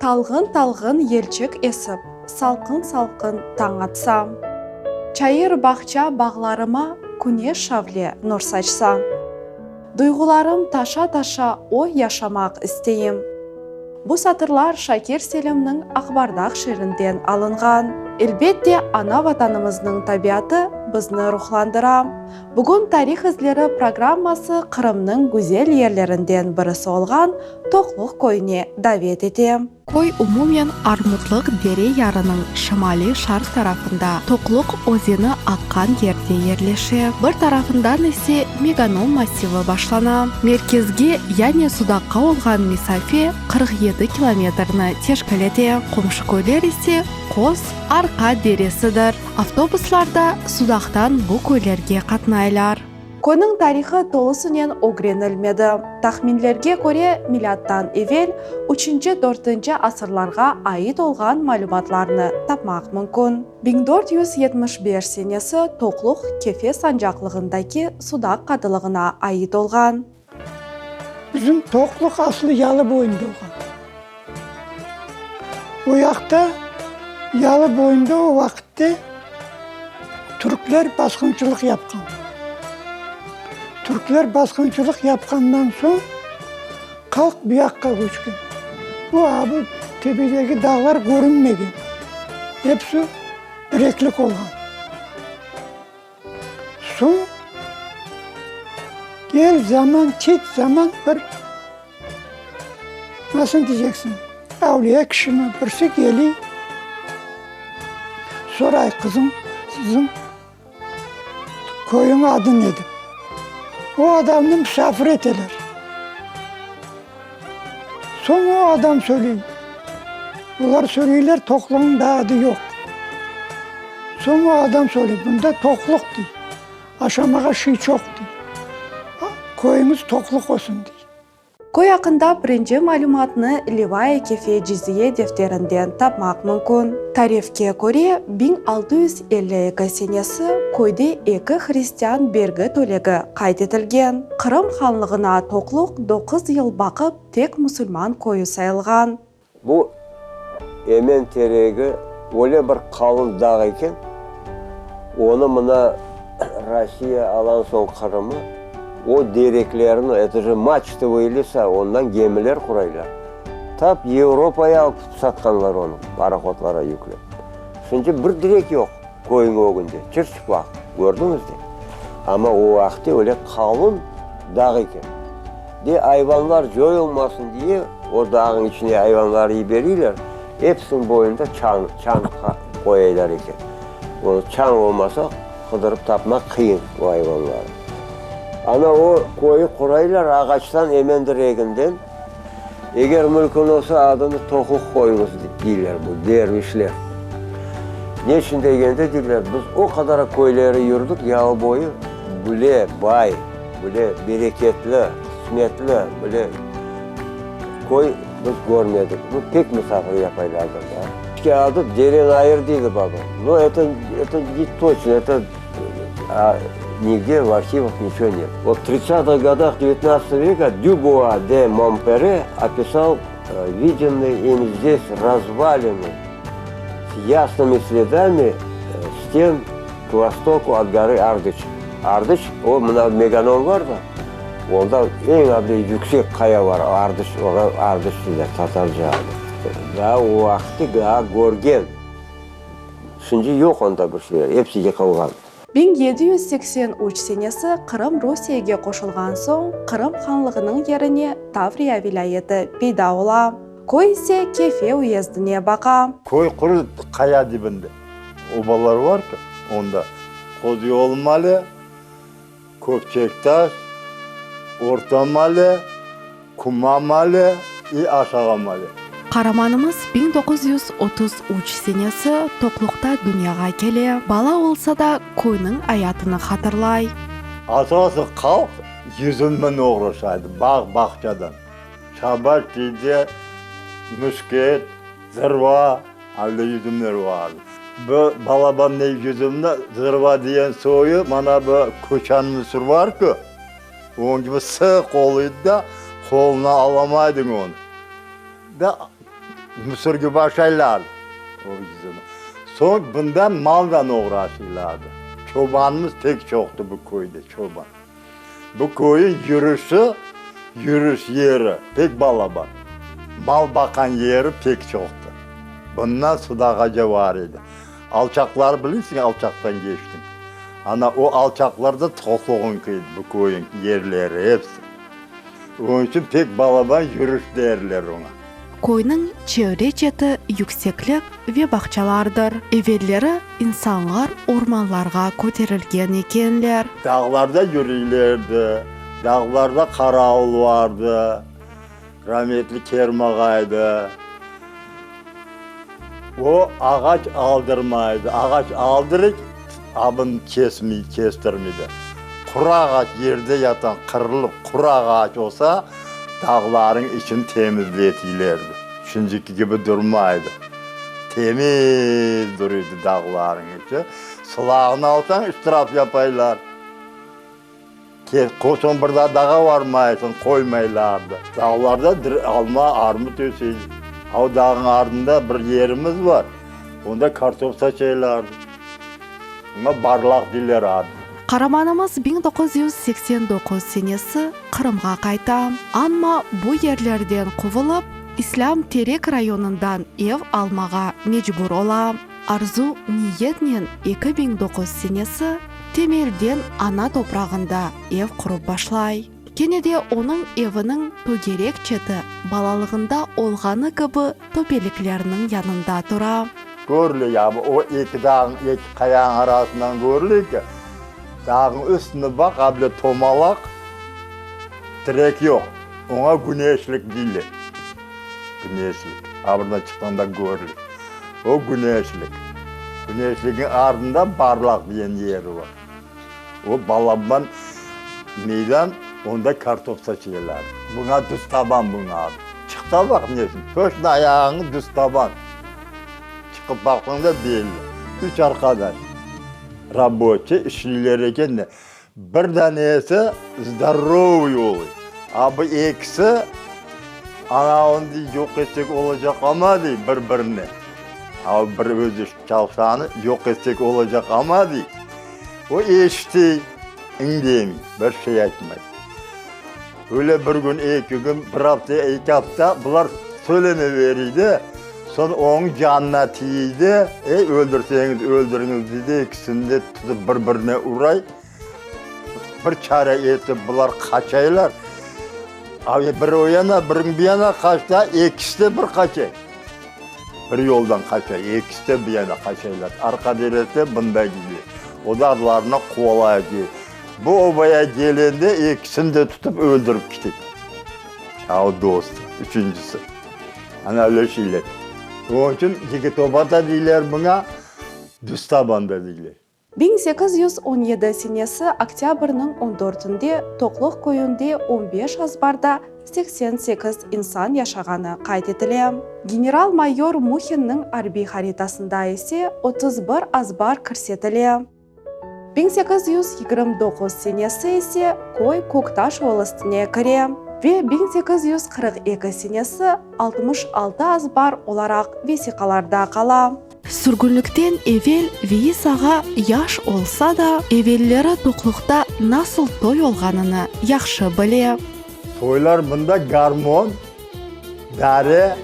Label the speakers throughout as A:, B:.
A: Talğın-talğın yelçik esip, Salqın-salqın tañ atsa. Çayır bağça bağlarıma Küneş şavle nur saçsa. Duyğularım taşa-taşa Oy yaşamaq isteyim. Bu satırlar Şakir Selimniñ Aqbardaq şiirinden alınğan. Elbette, ana Vatanımıznıñ tabiatı bizni ruhlandıra. Bugün Tarih izleri programması Qırımnıñ güzel yerlerinden birisi olğan Toqluq köyüne davet ete. Köy umumen Armutlıq dere yarınıñ şimaliy-şarq tarafında, Toqluq özeni aqqan yerde yerleşe. Bir tarafından ise Meganom massivi başlana. Merkezge, yani Sudaqqa olğan mesafe 47 kilometrni teşkil ete. Qomşu köyler ise Qoz, Arqa deresidir. Avtobuslar da Sudaqtan bu köylerge qatnaylar. Köyniñ tarihı tolusınen ögrenilmedi. Tahminlerge köre, milâttan evel üçünci-dörtünci asırlarğa ait olğan malümatlarnı tapmaq mümkün. 1475 senesi Toqluq Kefe sancaqlığındaki Sudaq qadılığına ait olğan.
B: Bizim toqluq aslı yalı boyunda olğan. O yaqta, yalı boyunda o vaqıtte türkler basqınçılıq yapqan. Türkler basqınçılıq yapqandan soñ halq bu yaqqa köçken. Bu a bu tepedeki dağlar körünmegen. Episi direklik olğan. Soñ er zaman, çet zaman bir, nasıl deyceksiñ, avliya kişimi, birisi keliy, soray, qızım, siziñ köyüñ adı ne dep. O adamnı misafir eteler. Soñ o adam söyley, olar söyleyler, toqluğıñ da adı yoq. Soñ o adam söyley, bunda toqluq dey, aşamağa şiy çoq dey, köyüñiz toqluq olsun dey.
A: Köy aqqında birinci malümatnı Livaya Kefe Ciziye defterinden tapmaq mümkün. Tarifke köre, 1652 senesi köyde eki hristian bergi tölegi qayd etilgen. Qırım hanlığına toqluq doquz yıl baqıp tek musulman köyü sayılğan.
C: Bu emen teregi öyle bir qalın dağ eken, onı mına Rossiya alan soñ Qırımı, o dereklerni, eto je maçtovıy lesa, ondan gemiler quraylar. Tap Yevropaya alıp satqanlar onı, parohodlara yüklep. Şimdi bir direk yoq köyniñ ögünde, çır-çıplaq, kördiñiz de. Amma o vaqıtte öyle qalın dağ eken. De ayvanlar coyulmasın diye, o dağnıñ içine ayvanları yiberiyler, episiniñ boyunda çañ, çañ qoyaylar eken. O çañ olmasa, qıdırıp tapmaq qıyın o ayvanları. Ana o köyü quraylar ağaçtan, emen direginden. Eger mülkün olsa, adını Toquq qoyuñız, deyler bu dervişler. Neçün degende, deyler, biz o qadar köyleri yürdik yalı boyu, bile bay, bile bereketli, qısmetli, bile köy biz körmedik. Bu pek misafir yapaylardır da. Adı Derenayır deydi babam. No, eto, eto ne toçno, eto nigde v arhivah niçego net. Vot v tridtsatых godах devyatnadtsatogo veka Dübua de Monpere opisal vidennyy im zdes razvaliny s yasnymi sledami sten k vostoku ot gorı Ardıç. Ardıç, o mına Meganom var da, onda eñ able yüksek qaya var, Ardıç, oña Ardıç deyler, tatarca adı. Daa o vaqıtte daa körgen. Şimdi yoq onda bir şeyler, episi yıqılğan.
A: 1783 senesi Qırım Rusiyege qoşulğan soñ Qırım hanlığınıñ yerine Tavriya vilâyeti peyda ola. Köy ise Kefe uyezdine baqa.
D: Köy quru qaya dibinde. Obalar var ki, onda Qozyol male, Kökçektaş, Orta male, Kuma male i Aşağı male.
A: Qaramanımız 1933 senesi toqluqta dünyağa kele, bala olsa da, köyniñ ayatını hatırlay.
D: Asası halq yüzümnen oğraşaydı, bağ-bağçadan. Şabaş, tiyce, müşket, zırva, öyle yüzümler vardı. Bu balaban ne yüzümni, zırva diyen soyu, mana bu köçan müsür var ki, onıñ kibi sıq oluy da, qoluna alamaydıñ onı. Da. Mısır kibi aşaylardı o yüzümi. Soñ bundan maldan oğraşıylardı. Çobanımız pek çoqtı bu köyde, çoban. Bu köyün yürüşi, yürüş yeri pek balaban. Mal baqan yeri pek çoqtı. Bundan Sudağaca var edi. Alçaqları bilesiñ, alçaqtan keçtiñ. Ana, o alçaqlar da toqluğıñki edi, bu köyün yerleri episi. Onıñ içün pek balaban yürüş derler oña.
A: Köyniñ çevre-çeti yükseklik ve bağçalardır. Evelleri insanlar ormanlarğa köterilgen ekenler.
D: Dağlarda yürüylerdi, dağlarda qaravul vardı, rametli Kerim ağaydı. O, ağaç aldırmaydı, ağaç aldırıp, abın kesmey, kestirmeydi. Quru ağaç, yerde yatan qırılıp quru ağaç olsa, dağlarıñ içini temizletiylerdi. Şimdiki kibi durmaydı. Temiz duruydı dağlarıñ içi. Sılağını alsañ, ıstraf yapaylar. Soñ bir daa dağa varmaysıñ, qoymaylardı. Dağlarda alma, armut öseydi. A o dağıñ ardında bir yerimiz bar, onda kartof saçaylardı. Oña Barlaq deyler adı.
A: Qaramanımız 1989 senesi Qırımğa qayta, amma bu yerlerden quvulıp, İslâm Terek rayonından ev almağa mecbur ola. Arzu niyetnen 2009 senesi temelden ana toprağında ev qurıp başlay. Kene de onıñ eviniñ tögerek çeti balalığında olğanı kibi töpeliklerniñ yanında tura.
D: Körüle ya, o eki dağıñ, eki qayanıñ arasından körüle ki, dağıñ üstüne baq, a bile tomalaq, tirek yoq. Oña Güneşlik deyler. Güneşlik. A buradan çıqqanda körüle. O Güneşlik. Güneşlikniñ ardında Barlaq degen yeri bar. O balaban meydan, onda kartof saçıyorlar. Buña Düz Taban bunıñ adı. Çıq da baq nesin, toçno ayağıñ Düz Taban. Çıqıp baqsañ da belli. Üç arqadaş, raboçiy, işliler eken de, bir danesi zdorovıy oluy. A bu ekisi, anavını dey, yoq etsek olacaq amma dey, bir-birine. A bir özü çalışqanı yoq etsek olacaq amma dey. O eşitey, indemey, bir şey aytmay. Öyle bir kün, eki kün, bir afta, eki afta bular söylene beriydi. Soñ onıñ canına tiyiydi, Ey, öldürseñiz, öldüriñiz, deydi, ekisini de tutıp bir-birine uray. Bir çare etip bular qaçaylar. Biri o yana, biri bu yana qaçsa, ekisi de bir qaçay. Bir yoldan qaçay, ekisi de bu yana qaçaylar. Arqa derese bunda gide. O da artlarına quvalay ki. Bu obaya kelende ekisini de tutıp öldürip kite. A o dostu, üçüncisi. Ana öyle şeyler. Onıñ içün Yigit oba da deyler buña, Düz taban da deyler.
A: 1817 senesi oktâbrniñ on dörtünde Toqluq köyünde on beş azbarda 88 insan yaşağanı qayd etile. General-mayor Muhinniñ arbiy haritasında ise 31 azbar kirsetile. 1829 senesi ise köy Köktaş volostine kire ve 1842 senesi 66 azbar olaraq vesiqalarda qala. Sürgünlikten evel Veis ağa yaş olsa da, evelleri toqluqta nasıl toy olğanını yahşı bile.
D: Toylar mında garmon, dare,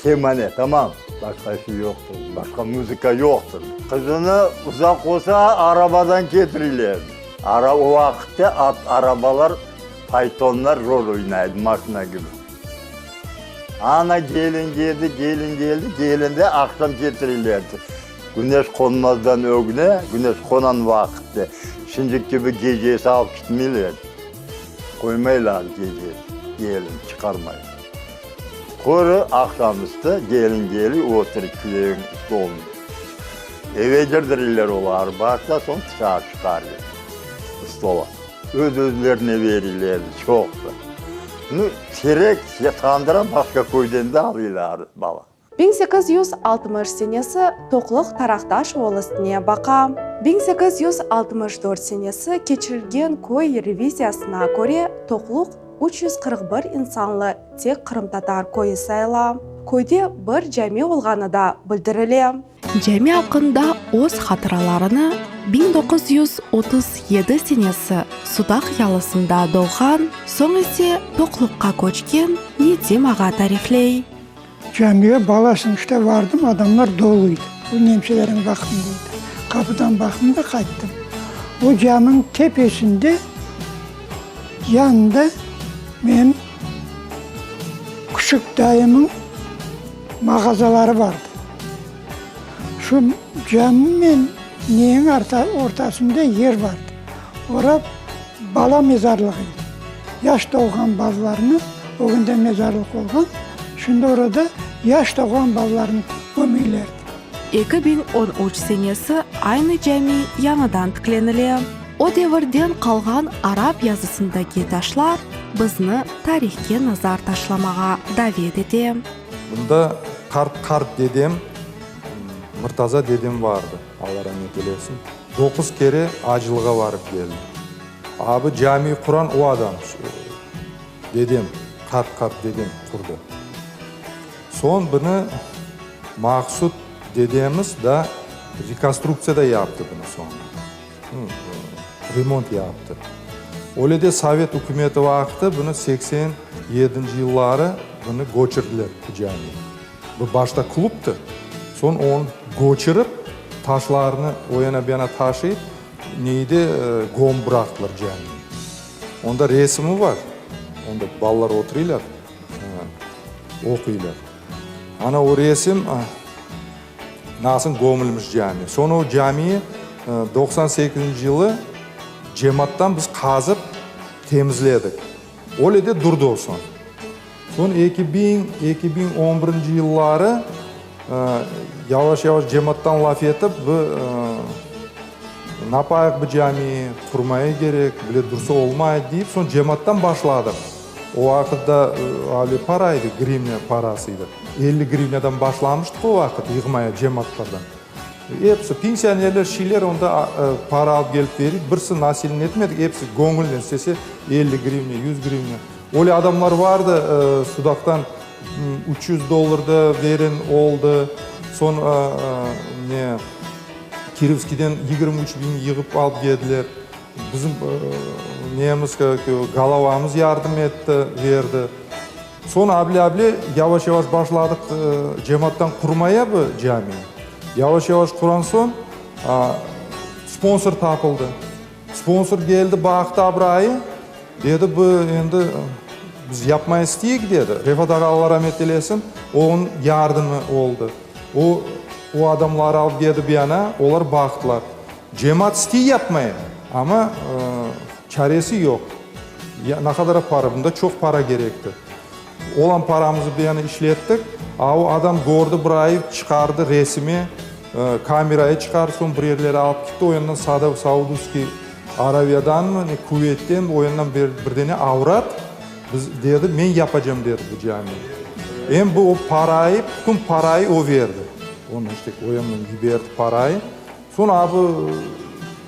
D: kemane, tamam, başqa şey yoqtır, başqa muzıka yoqtır. Qızını uzaq olsa, arabadan ketiriler. Ara, o vaqıtta at, arabalar, faytonlar rol oynaydı, maşina kibi. Ana, kelin keldi, kelin keldi, kelin de aqşam ketirilerdi. Güneş qonmazdan ögne, güneş qonan vaqıtte. Şimdiki kibi gecesi alıp kitmeyler. Qoymaylar gece kelin, çıqarmay. Quru aqşam üstü kelin keliy, oturıy küyevniñ stolunda. Eve kirdirirler oları başta, soñ tışarı çıqarırlar stola. Öz-özlerine verilerdi çoqsa. Nu, terek sandıra başqa köyden de alıylar bala.
A: 1860 senesi Toqluq Taraqtaş volostine baqa. 1864 senesi keçirilgen köy reviziyasına köre Toqluq 341 insanlı tek qırımtatar köyü sayıla. köyde bir cami olğanı da bildirile. Cami aqqında öz hatıralarını 1937 senesi Sudaq yalısında doğğan, soñ ise Toqluqqa köçken Nedim ağa tarifley.
B: Camiye Balasınçta vardım, adamlar dolu edi. Bu nemselerniñ vaqtında edi. Qapıdan baqtım da qayttım. O caminiñ tepesinde, yanında menim küçük dayımıñ mağazaları vardı. Şu caminen neyiñ ortasında yer vardı. Ora bala mezarlığı edi. Yaş doğğan balalarnı, ögünde mezarlıq olğan, şimdi orada yaş doğğan balalarnı kömeylerdi.
A: 2013 senesi aynı cami yañıdan tiklenile. O devirden qalğan arap yazısındaki taşlar bizni tarihke nazar taşlamağa davet ete.
E: Bunda qart qart dedem, Mırtaza dedem vardı, Alla ramet eylesin, doquz kere acılığa varıp keldi. Abi cami quran o adam, dedem, qart qart dedem qurdı. Soñ bunı Maqsud dedemiz da rekonstruktsiya da yaptı bunı soñ. Remont yaptı. Öyle de Sovet ükümeti vaqtı bunı 87-nci yılları bunı köçürdiler bu camiy. Bu başta klubtı, soñ onı köçürip, taşlarnı o yana bu yana taşıyıp, neyde gömüp bıraqtılar camini. Onda resimi bar, onda balalar oturıylar, oquylar. Ana o resim nasıl gömülmiş cami. Soñ o camiyi 98-nci yılı cemaattan biz qazıp temizledik. Öyle de durdı o soñ. Soñ 2001 biñinci yılları yavaş-yavaş cemaattan laf etip, bu napayıq bu camiyi, qurmaya kerek, bile dursa olmay deyip, soñ cemaattan başladıq. O vaqıt da ale para edi, grivna parası edi. 50 grivnadan başlamıştıq o vaqıt yığmaya cemaatlardan. Episi pensionerler, şiyler onda para alıp kelip berip, birisi nasilini etmedik, episi göñülden istese 50 grivna, 100 grivna. Öyle adamlar vardı, Sudaqtan 300 dollar da veren oldı, soñ ne, Kirovskiyden 23 biñ yığıp alıp keldiler. Bizim nemiz, golovamız yardım etti, verdi. Soñ able-able yavaş-yavaş başladıq cemaattan qurmaya bu cami. Yavaş-yavaş quran soñ sponsor tapıldı. Sponsor keldi, baqtı abrayı, dedi, bu endi biz yapmaya isteyik, dedi. Refat ağa, Alla ramet eylesin, onıñ yardımı oldı. O, o adamları alıp keldi bu yana, olar baqtılar. Cemaat istey yapmaya, amma çaresi yoq. Ya, ne qadar para, bunda çoq para kerekti. Olan paramızı bu yana işlettik, a o adam kördi bir ay, çıqardı resimi, kamerayı çıqardı, soñ bir yerlere alıp kitti, o yandan sada Saudovskiy Araviyadanmı, ne Kuveyttenmi, o yandan bir, bir dene avrat, biz, dedi, men yapacam, dedi, bu camiy. Em bu o parayı, bütün parayı o verdi. Onı işte o yandan yiberdi parayı. Soñ abı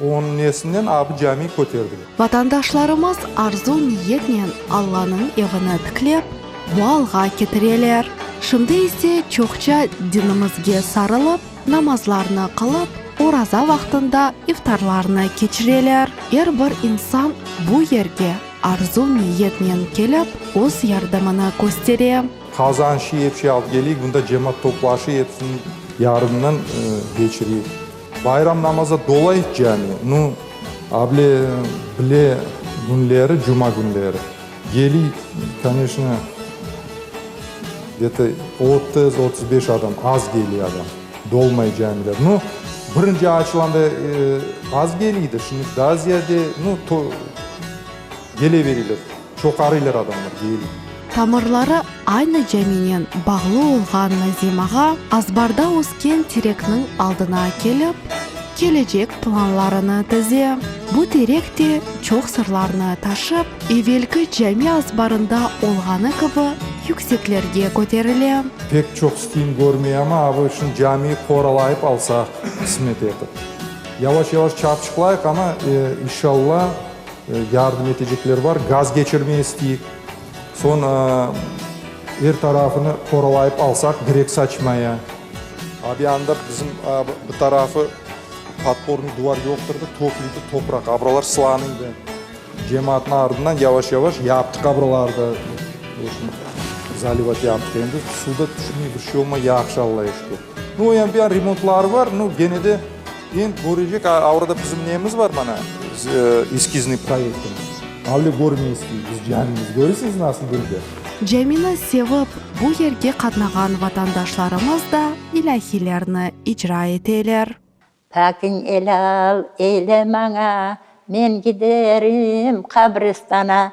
E: onıñ nesinden abı camiy köterdik.
A: Vatandaşlarımız arzu-niyetnen Allanıñ evini tiklep, bu alğa ketireler. Şimdi ise çoqça dinimizge sarılıp, namazlarnı qılıp, oraza vaqtında iftarlarnı keçireler. Er bir insan bu yerge arzu-niyetnen kelip, öz yardımını köstere.
E: Qazan, şiy ep şey alıp keleyik, bunda cemaat toplaşıy, episiniñ yardımından keçireyik. Bayram namaza dolay cami. Nu, able bile künleri, cuma künleri. Geliy, koneçno, gde-to 30, 35 adam, az geliy adam. Dolmay camiler. Nu, birinci açılanda az geliydi, şimdi daa ziyade, nu, kele beriyler. Çoqarıylar adamlar, geliy.
A: Tamırları aynı caminen bağlı olğan Nazim ağa azbarda ösken terekniñ aldına kelip, kelecek planlarını tize. Bu terek de çoq sırlarnı taşıp, evelki cami azbarında olğanı kibi yükseklerge köterile.
E: Pek çoq isteyim körmey, amma avı şun camiyi qoralayıp alsaq, qısmet etip. Yavaş-yavaş çapçıqlayıq, amma, inşalla, Yardım etecekler bar. Gaz keçirmeye isteyik. Soñ. Er tarafını qoralayıp alsaq, direk saçmaya. Abi anda bizim bir tarafı podpornıy duvar yoqtır da, toplıydı topraq, abralar sılanıydı. Cemaatnıñ ardından yavaş-yavaş yaptıq abralardı, zalivat yaptıq. Endi suv da tüşmey, bir şey olmay, yahşı, Allaya şükür. Nu, o yan bu yan remontları bar, nu, gene de endi körecek, avrada bizim nemiz bar mana, eskiznıy proyektimiz. Avle körmeysiz, biz camimiz, köresiñiz nasıl dülber.
A: Camini sevip, bu yerge qatnağan vatandaşlarımız da ilâhiylerni icra eteler.
F: Pakiñ elâl eyle maña, men giderim qabristana.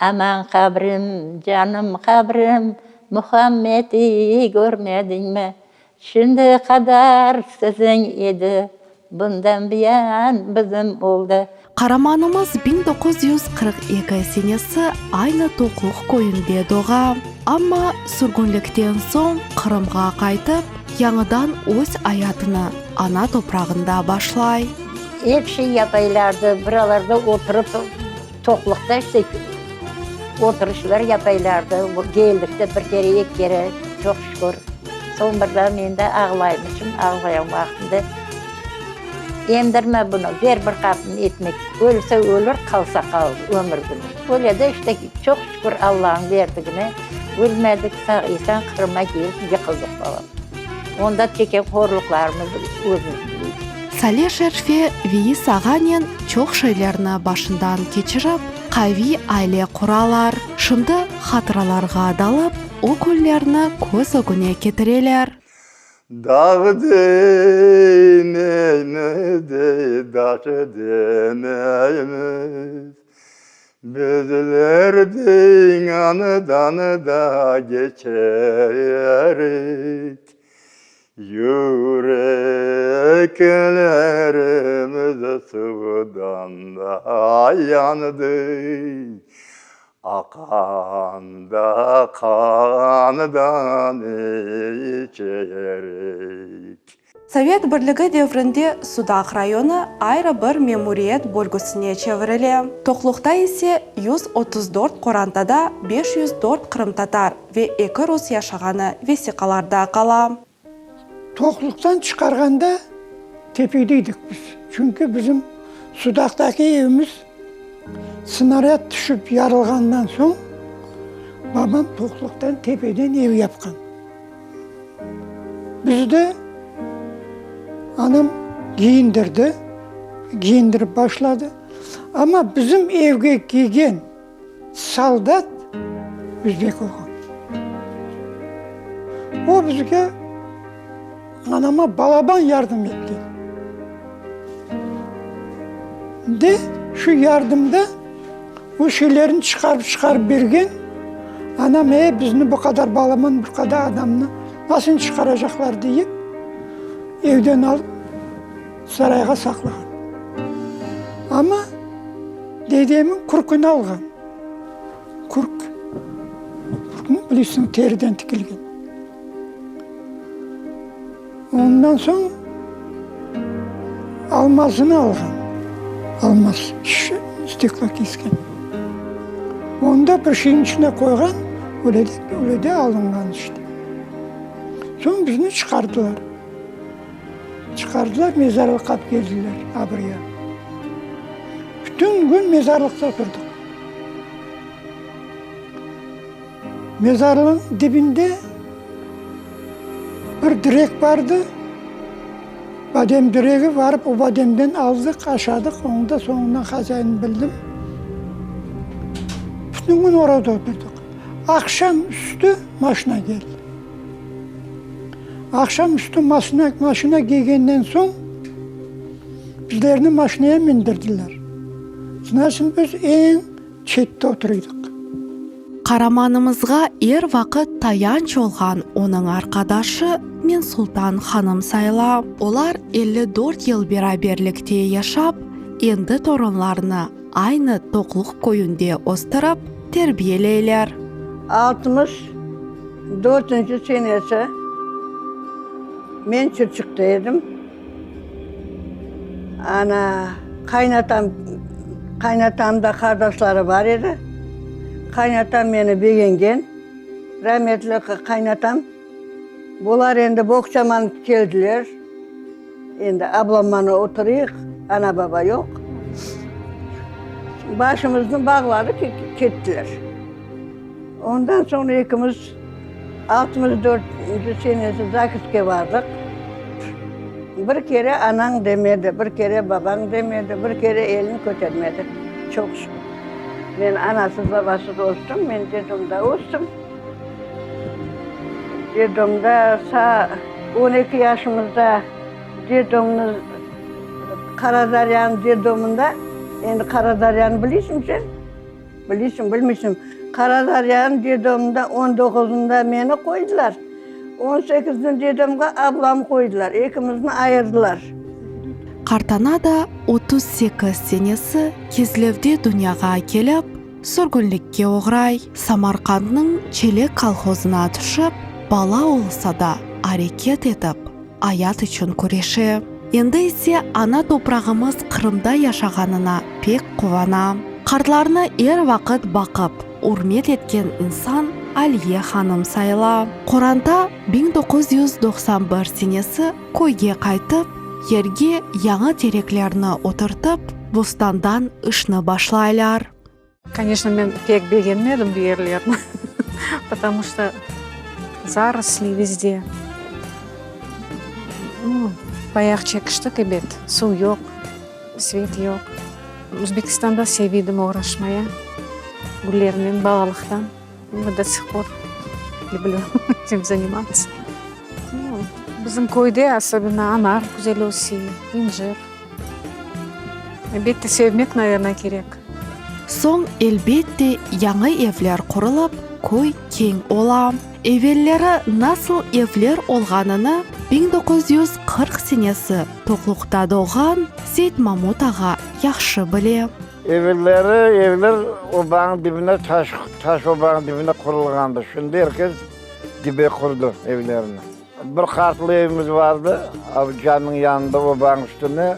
F: Aman qabrim, canım qabrim, Muhammedi körmediñmi? Şimdi qadar siziñ edi, bundan buyan bizim oldı.
A: Qaramanımız 1942 senesi aynı Toqluq köyünde doğa. Amma sürgünlikten soñ Qırımğa qaytıp, yañıdan öz ayatını ana toprağında başlay.
F: Ep şey yapaylardı, buralarda oturıp, toqluqta işte oturışlar yapaylardı. Keldik de bir kere, eki kere, çoq şükür. Soñ bir daa men de ağlaymışım, ağlayan vaqtımda, Emdirme bunı, ver bir qapım ekmek, ölse ölür, qalsa qalır, ömür günü. Öyle de işte, çoq şükür Allanıñ berdigine, ölmedik, sağ-esen Qırımğa kelip yıqıldıq, balam. Onda çeken horluqlarımızı özümiz bileyik.
A: Sale Şerfe Veis ağanen çoq şeylerni başından keçirip, qaviy aile quralar. Şimdi hatıralarğa dalıp, o künlerni köz ögüne ketireler.
D: Dağ deymeymiz, dey, daş demeymiz, Bizler dünyanıdan da geçerik, Yüreklerimiz suvdan da yandı, Aqan da qandan içerik.
A: Sovet Birligi devrinde Sudaq rayonı ayrı bir memuriyet bölgüsine çevirile. Toqluqta ise 134 qorantada 504 qırımtatar ve eki rus yaşağanı vesiqalarda qala.
B: Toqluqtan çıqarğanda tepedeydik biz, çünki bizim Sudaqtaki evimiz snarâd tüşip yarılğandan soñ babam toqluqtan tepeden ev yapqan. Bizni anam kiyindirdi, kiyindirip başladı. Amma bizim evge kelgen soldat özbek olğan. O bizge, anama balaban yardım etken. De şu yardımda O şeylerni çıqarıp-çıqarıp bergen, anam, E, bizni bu qadar balaman, bu qadar adamnı nasıl çıqaracaqlar, deyip, evden alıp sarayğa saqlağan. Amma dedemniñ kürküni alğan. Kürk. Kürkni bilesiñ, teriden tikilgen. Ondan soñ almazını alğan, almaz, şişe, steklo kesken. Onı da bir şeyniñ içine qoyğan, öyle de, öyle de alınğan işte. Soñ bizni çıqardılar. Çıqardılar, mezarlıqqa alıp keldiler, abrıya. Bütün kün mezarlıqta oturdıq. Mezarlığın dibinde bir direk bardı, badem diregi, varıp o bademden aldıq, aşadıq, onı da soñundan hazainini bildim. Bütün kün orada oturdıq. Aqşam üstü maşina keldi. Aqşam üstü maşina, maşina kelgenden soñ bizlerni maşinaya mindirdiler. Znaçit, biz eñ Çette oturıydıq.
A: Qaramanımızğa er vaqıt tayanç olğan onıñ arqadaşı Mensultan hanım sayıla. Olar 54 yıl beraberlikte yaşap, endi torunlarını aynı Toqluq köyünde östürip, terbiyeleyler.
G: Altmış dörtünci senesi men Çırçıqta edim. Ana, qaynatam, qaynatamda qardaşları bar edi. Qaynatam meni begengen. Rametli qaynatam. Bular endi boğçaman keldiler. Endi ablamman oturıyıq, ana-baba yoq. Başımıznı bağladı, kettiler. Ondan soñ ekimiz 64-nci senesi ZAGSke bardıq. Bir kere anañ demedi, bir kere babañ demedi, bir kere elini kötermedi. Çoq şükür. Men anasız-babasız östüm, men dedomda östüm. Dedomda sa 12 yaşımızda dedomnı Qaradaryanıñ dedomında, endi Qaradaryanı bilesiñ sen? Bilesiñ, bilmeysiñ. Qaradaryanıñ dedomında on doquzında meni qoydılar, on sekizinde dedomğa ablamı qoydılar, ekimizni ayırdılar.
A: Qartana da 38 senesi Kezlevde dünyağa kelip, sürgünlikke oğray, Samarqandnıñ Çelek kolhozına tüşip, bala olsa da areket etip, ayat içün küreşe. Endi ise ana toprağımız Qırımda yaşağanına pek quvana. Qartlarnı er vaqıt baqıp, ürmet etken insan Aliye hanım sayıla. Qoranta 1991 senesi köyge qaytıp, yerge yañı tereklerni oturtıp, bostandan işni başlaylar.
H: Koneçno, men pek begenmedim bu yerlerni, potomu çto zarosli vezde. Bayağı çekiştik, ebet, suv yoq, svet yoq. Özbekistanda seviydim oğraşmaya güllernen balalıqtan, do sih por lüblü etим zanimatsa. Bizim köyde osobенно anar güzel öse, incir. Elbette, sevmek, naverno, kerek.
A: Soñ, elbette, yañı evler qurulıp, köy keñ ola. Evelleri nasıl evler olğanını 1940 senesi toqluqta doğğan Seytmamut ağa yahşı bile.
I: Evelleri evler obanıñ dibine, taş, taş obanıñ dibine qurulğandı. Şimdi er kes dibe qurdı evlerini. Bir qatlı evimiz vardı, caminiñ yanında, obanıñ üstünde.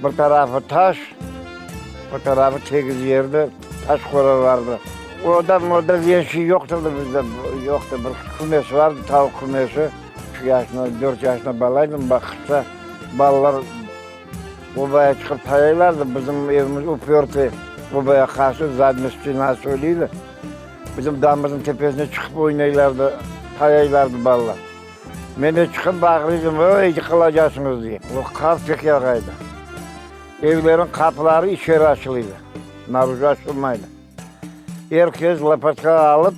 I: Bir tarafı taş, bir tarafı tegiz yerdi, taş qora vardı. Oda, moda diyen şey yoqtırdı bizde, yoqtı. Bir kümes vardı, tavuq kümesi. Üç yaşında, dört yaşında bala edim, baqsa, balalar obaya çıqıp tayaylardı. Bizim evimiz upörtı obaya qarşı, zadnâ stena söyleydi. Bizim damımıznıñ tepesine çıqıp oynaylardı, tayaylardı balalar. Men de çıqıp bağırıydım, Oy, yıqılacaqsıñız! diye. O qar pek yağaydı. Evlerniñ qapıları içeri açılıydı, naruji açılmaydı. Er kes lopatka alıp,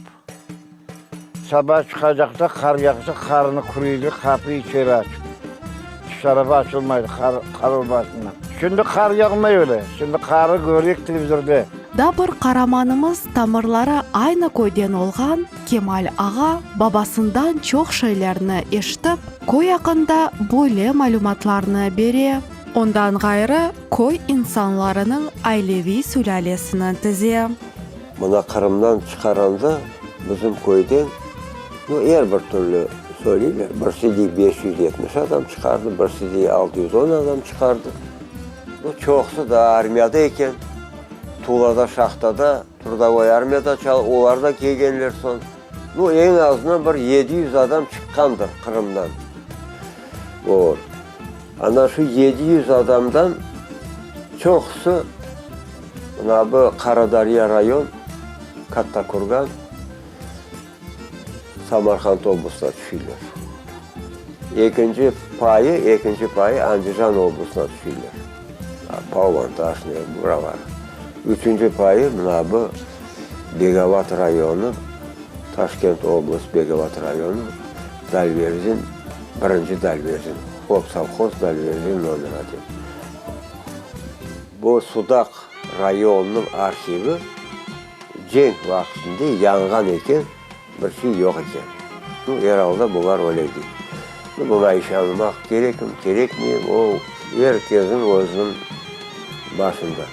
I: saba çıqacaqta qar yağsa, qarnı küreydi, qapı içeri açıp. Tış tarafı açılmaydı qar, qar olmasından. Şimdi qar yağmay öyle. Şimdi qarı köreyik televizorde.
A: Da bir qaramanımız tamırları aynı köyden olğan Kemal ağa babasından çoq şeylerni eşitip, köy aqqında böyle malümatlarnı bere. Ondan ğayrı, köy insanlarınıñ aileviy sülâlesini tize.
C: Mına Qırımdan çıqaranda bizim köyden, nu, er bir türlü söyleyler, birisi dey 570 adam çıqardı, birisi dey 610 adam çıqardı. Nu, çoqusı da armiyada eken, Tulada şahtada, trudovoy armiyada çal, olar da kelgenler soñ. Nu, eñ azından bir 700 adam çıqqandır Qırımdan. Vot. Ana şu 700 adamdan çoqusı mına bu Qaradarya rayon, Kattakurgan, Samarqand oblastına tüşüyler. Ekinci payı, ekinci payı Andijan oblastına tüşüyler. Palvantaş ne, buralar. Üçünci payı mına bu Begovat rayonı, Taşkent oblast Begovat rayonı, Dalverzin, birinci Dalverzin, Hopsovhoz Dalverzin nomer odin. Bu Sudaq rayonınıñ arhivi cenk vaqtında yanğan eken, bir şey yoq eken. Nu, er alda bular öyle dey. Nu, buña işanmaq kerekim, kerekmeyim, o er kesniñ özüniñ başında.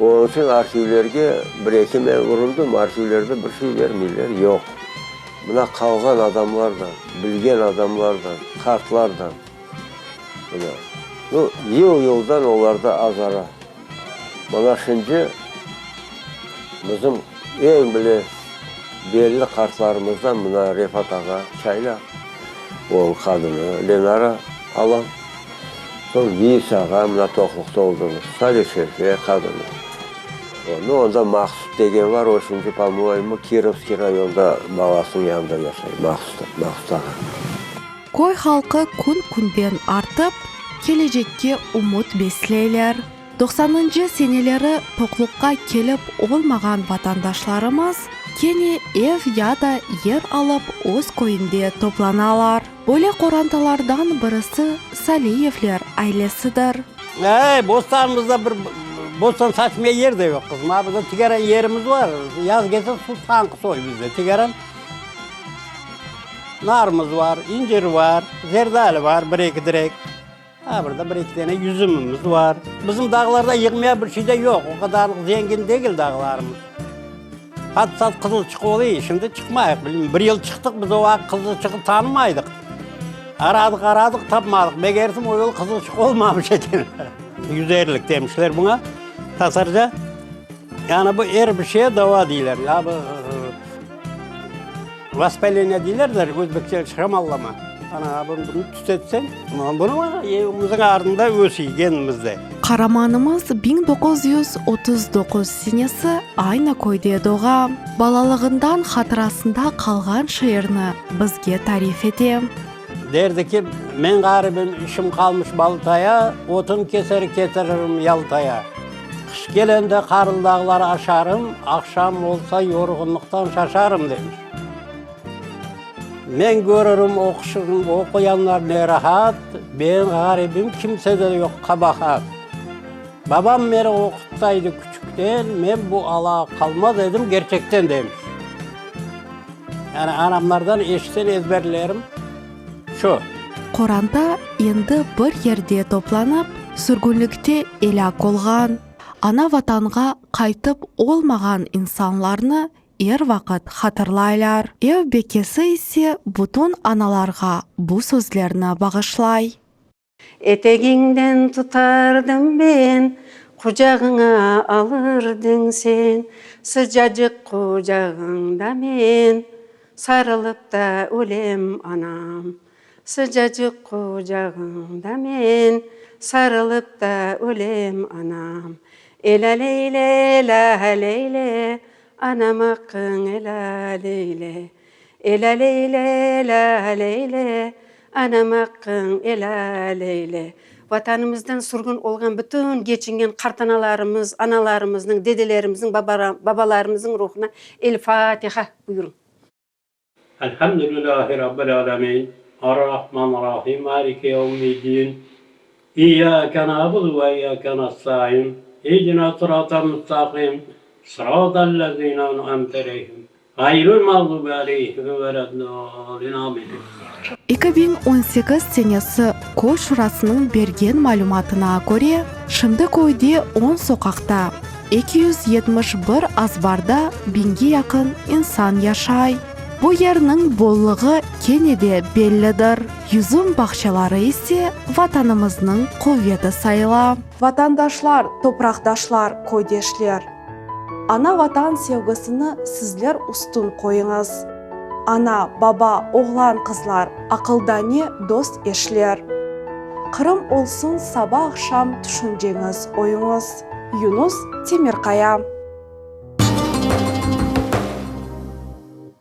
C: Onıñ içün arhivlerge bir-eki men urundım, arhivlerde bir şey bermeyler, yoq. Mına qalğan adamlardan, bilgen adamlardan, qartlardan, mına. Nu, yıl-yıldan olarda azara. Mına şimdi bizim eñ bile. Belli qartlarımızdan mına Refat ağa Çaylaq, onıñ qadını Lenara alam, soñ Veys ağa mına toqluqta oldumız, Salih şerfe qadını. Nu, onda Maqsut degen var, o şimdi, po-moyemu, Kirovskiy rayonda balasınıñ yanında yaşay, Maqsut, Maqsut ağa.
A: Köy halqı kün-künden artıp, kelecekke ümüt besleyler. Doqsanıncı seneleri toqluqqa kelip olmağan vatandaşlarımız kene ev ya da yer alıp öz köyünde toplanalar. Böyle qorantalardan birisi Saliyevler ailesidir.
J: Ey, bostanımızda bir bostan saçmaya yer de yoq, qızım. A, bizde tigaran yerimiz bar. Yaz kelse suv tañqı soy bizde. Tigaran narımız bar, incir bar, zerdali bar, bir-eki direk. Ha, burada bir-eki dane yüzümimiz bar. Bizim dağlarda yığmaya bir şey de yoq, o qadarlıq zengin degil dağlarımız. Hat-sat qızılçıq oluy, şimdi çıqmayıq, bilmeyim. Bir yıl çıqtıq, biz o vaqıt qızılçıqnı tanımaydıq. Aradıq, aradıq, tapmadıq. Megersim, o yıl qızılçıq olmamış eken. Yüzerlik demişler buña tatarca. Yani bu er bir şeye dava deyler. Ya bu Vospaleniye deyler de, özbekçe şamallama. Ana, bunı tütetseñ, bunı evimizniñ ardında ösüy kendimizde.
A: Qaramanımız 1939 senesi aynı köyde doğa. Balalığından hatırasında qalğan şiirni bizge tarif ete.
J: Derdi ki, Men ğaribim, işim qalmış baltaya, Otun keser ketiririm Yaltaya. Qış kelende qarlı dağlar aşarım, Aqşam olsa yorğunlıqtan şaşarım, demiş. Men körürim oquşın, oquyanlar ne rahat, Ben ğaribim, kimsede yoq qabahat. Babam meni oqutsaydı küçükten, Men bu ala qalmaz edim gerçekten, demiş. Yani anamlardan eşitken ezberlerim şu.
A: Qoranta endi bir yerde toplanıp, sürgünlikte elâk olğan, ana-Vatanğa qaytıp olmağan insanlarnı er vaqıt hatırlaylar. Ev bekesi ise bütün analarğa bu sözlerni bağışlay.
K: Etegiñden tutardım men, Qucağıña alırdıñ sen. Sıcacıq qucağıñda men, Sarılıp da ölem, anam. Sıcacıq qucağıñda men, Sarılıp da ölem, anam. Elâ-leyle, elâ-leyle, Anam aqqıñ elâl eyle. Elâ-leyle, elâ-leyle, Anam aqqıñ elâl eyle. Vatanımızdan sürgün olğan bütün keçingen qartanalarımız, analarımıznıñ, dedelerimizniñ, babalarımıznıñ ruhuna El-Fatiha buyurıñ.
J: Elhamdülillahi Rabbil alemin, Ar-Rahman-Rahim, Maliki yevmiddin, İyyâke na'budu ve iyyâke nestaîn, İhdina sıratal müstakîm, Sıratal-lezîne en'amte aleyhim, Ğayril mağdubi aleyhim veled-dâlin. Amin.
A: 2018 senesi köy şurasınıñ bergen malümatına köre, şimdi köyde on soqaqta, 271 azbarda biñge yaqın insan yaşay. Bu yerniñ bolluğı kene de bellidir, yüzüm bağçaları ise Vatanımıznıñ quveti sayıla. Vatandaşlar, topraqdaşlar, köydeşler! Ana-Vatan sevgisini sizler üstün qoyıñız. Ana, baba, oğlan, qızlar, aqıldane dost-eşler. Qırım olsun saba-aqşam tüşünceñiz, oyuñız. Yunus Temirqaya.